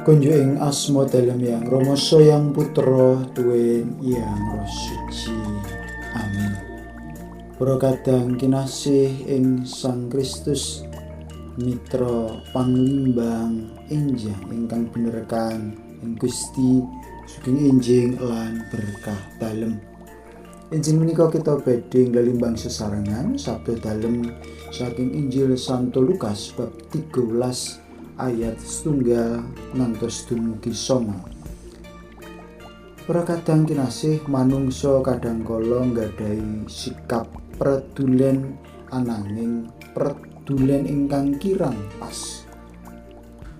Kunjuk ing asma dalem Yang Rama Yang Putra tuwin Yang Roh Suci. Amin. Para kadang kinasih ing Sang Kristus, mitra panglimbang enjang ingkang benerkan ing Gusti, sugeng enjing lan berkah dalem. Enjing menika kita badhe nglelimbang sesarengan sabda dalem saking Injil Santo Lukas bab 13 ayat setunggal ngantos dumugi 9. Para kadang kinasih, manungsa kadang kala nggadahi sikap predulen, ananging predulen ingkang kirang pas,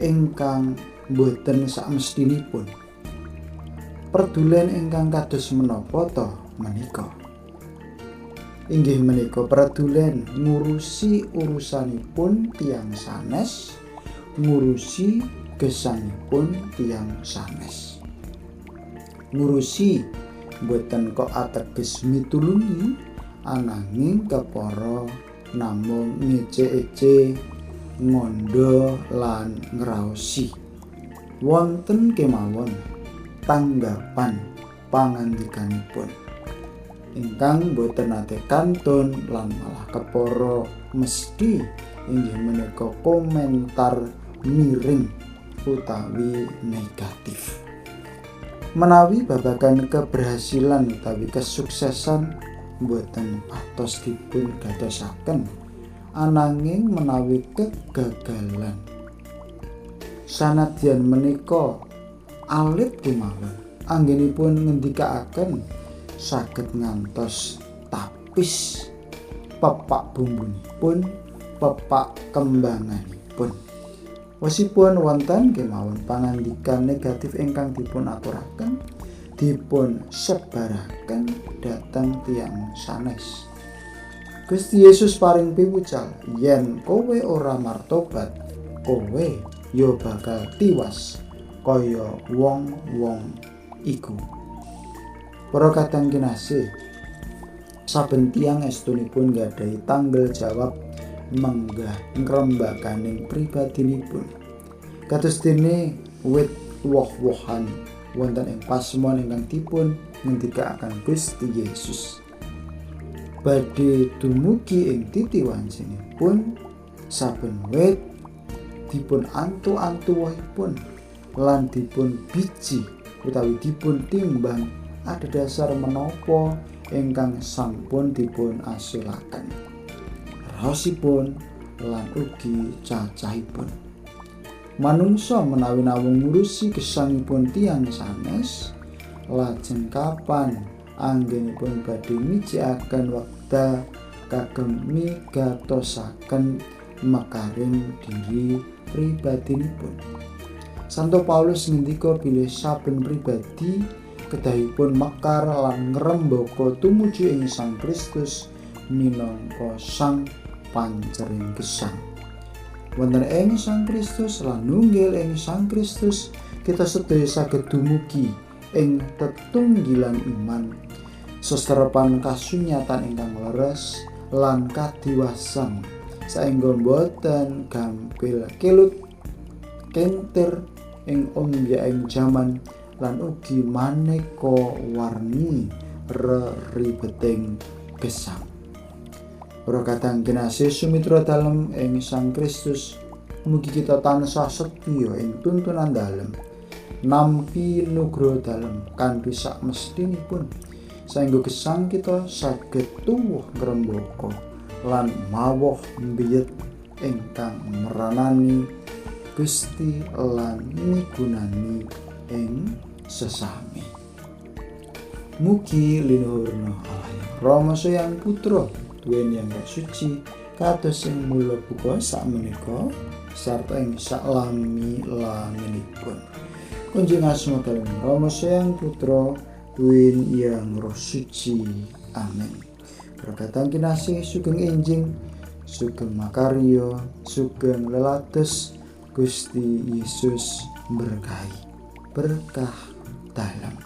ingkang boten sakmestinipun. Predulen ingkang kados menapa to menika? Inggih menika predulen ngurusi urusanipun tiyang sanes, ngurusi gesangipun tiyang sanes. Ngurusi boten kok ateges mitulungi, ananging kepara namung ngece-ece, ngondo lan ngraosi. Wonten kemawon tanggapan pangandikanipun ingkang boten nate kantun lan malah kepara mesti inggih menika komentar miring utawi negatif. Menawi babagan keberhasilan utawi kesuksesan boten patos dipun gatosaken, ananging menawi kegagalan sanadyan menika alit kemawon, anggenipun ngendikaaken saged ngantos tapis pepak bumbunipun, pepak kembanganipun. Wosipun wonten kemawon pangandikan negatif ingkang dipun aturaken, dipun sebaraken dhateng tiyang sanes. Gusti Yesus paring piwucal, yen kowe ora martobat, kowe ya bakal tiwas kaya wong-wong iku. Para kadang kinasih, saben tiyang estunipun nggadahi tanggung jawab menggah ngrembakaning pribadinipun. Kados dene wit woh-wohan wonten ing pasmon ingkang dipun ngendikaaken Gusti Yesus, badhe dumugi ing titi wancinipun saben wit dipun antu-antu wohipun lan dipun biji utawi dipun timbang adhedhasar menapa ingkang sampun dipun asilaken, raosipun lan ugi cacahipun. Manungsa menawi nawung ngurusi gesangipun tiyang sanes, lajeng kapan anggenipun badhe mijikaken wekdal kagem migatosaken mekaring diri pribadinipun? Santo Paulus ngendika bilih saben pribadi kedahipun mekar lan ngrembaka tumuju ing Sang Kristus minangka sang pancering gesang. Wonten ing Sang Kristus lan nunggil ing Sang Kristus, kita sedaya saged dumugi ing tetunggilan iman, seserepan kasunyatan ingkang leres lan kadiwasan, saengga boten gampil kelut kentir ing ombyaking jaman lan ugi maneka warni reribeting gesang. Para kadang kinasih sumitra dalem ing Sang Kristus, mugi kita tansah setya ing tuntunan dalem, nampi nugroho dalem kanthi sakmestinipun, saengga gesang kita saged tuwuh ngrembaka lan mawoh mbiyet ingkang meranani Gusti lan migunani ing sesami. Mugi linuhurna Allah Yang Rama Yang Putra tuwin Yang Roh Suci, kados ing mula buka sakmenika sarta ing saklami-laminipun. Kunjung asma dalem Rama Yang Putra tuwin Yang Roh Suci. Amin. Perkataan kinasih, sugeng enjing, sugeng makarya, sugeng lelados. Gusti Yesus berkahi. Berkah dalam.